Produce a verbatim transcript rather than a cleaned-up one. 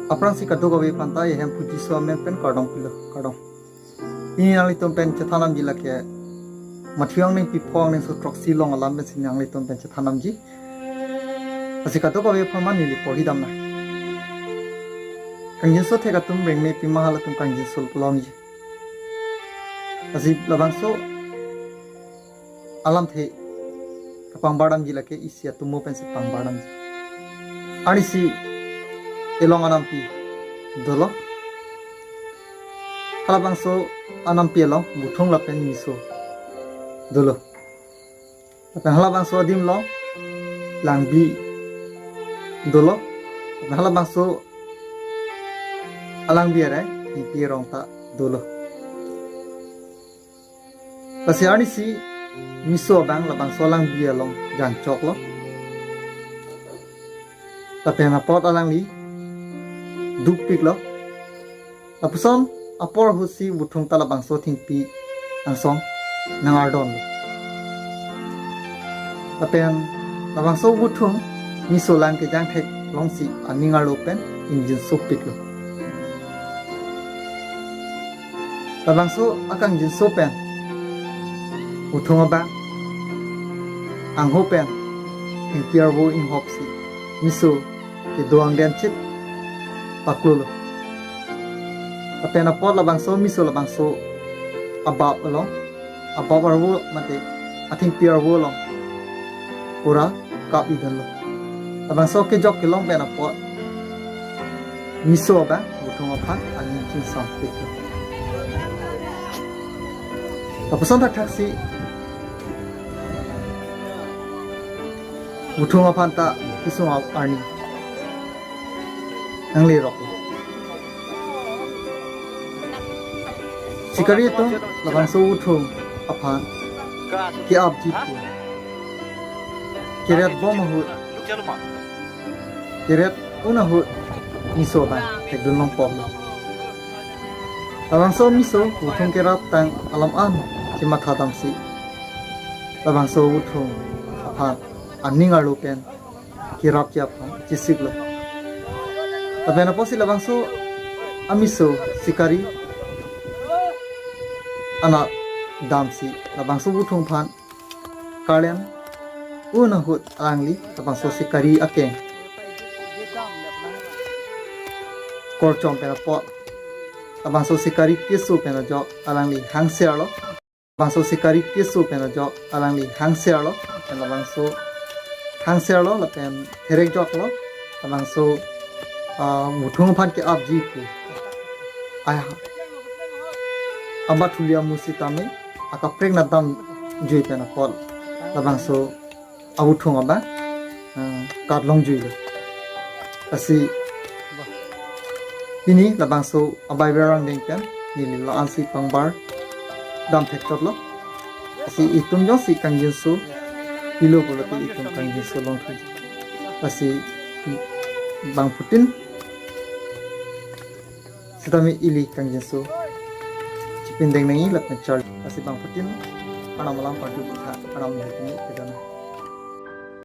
Aphrangsi kadokave aphanta ehem puji so amen pen kardom pilo, kardom. Pini nanglitum pen chethan damji lake Matthew angdengpi pho angdengso throksi along alam pensi nanglitum pen chethan damji. Lasi kadokave aphan man neli porhi damnang. Kangjinso thek atum rengme pima halatum kangjinso longji. Lasi labangso alamthe kapangbar damji lake isi atomo pensi pangbar damji. Arnisi elong anampi dolo. Halabangso anampi along Buthung lapen Miso dolo. Lapen halabangso adim along Langbi dolo. Lapen halabangso alangbi arai Ingpi Rong ta dolo. Lasi arnisi Miso abang labangso alangbi along jangchoklo. Lapen apot alangli dukpiklo. Lapuson apor ahutsi Buthung ta labangso thengpi angsong nang-ardonlo. Lapen labangso Buthung Miso lang kejang thek alongsi aning arlo pen ingjinsopiklo. Labangso akangjinso pen Buthung abang angho pen Ingpi arvo inghopsi Miso kedo angden chit paklolo. Lapen apot labangso Miso labangso abap along, abap arvo mate athengpi arvo along pura kap-idunlo. Labangso kejok kelong pen apot Miso abang Buthung aphan aning chingsampiklo. Lapuson thakthaksi Buthung aphan ta kesung arni nangleroklo. Sikari atum labangso Buthung aphan ke-apji pu keret bom ahut, keret un ahut Miso abang thekdun longpoklo. Labangso Miso Buthung keraptang alam an chematha damsi labangso Buthung aphan aning arlo pen kerapji aphan chesiklo. Lapen apotsi labangso aMiso sikari anat damsi labangso Buthung aphan karlen un ahut alangli labangso sikari akeng korchom pen apot labangso sikari keso pen ajok alangli hangserlo. Labangso sikari keso pen ajok alangli hangserlo, lapen labangso hangserlo lapen therekjoklo, labangso, ah, Buthung aphan ke-apji pu. Ai ha. Abathuli amu sitame akaprek nat damjui pen apot labangso aButhung abang, ah, kat longjuilo. Lasi pini labangso aBible rang deng pen neli la-ansi pangbar dam thekchotlo. Lasi itum jongsi kangjinso pilo pulote itum kangjinso longthu. Lasi bangphutin sitame ili kangjinso chipindeng nangji lapen char. Lasi bangphutin Arnam alam party butha Arnam nangtum kedo nang.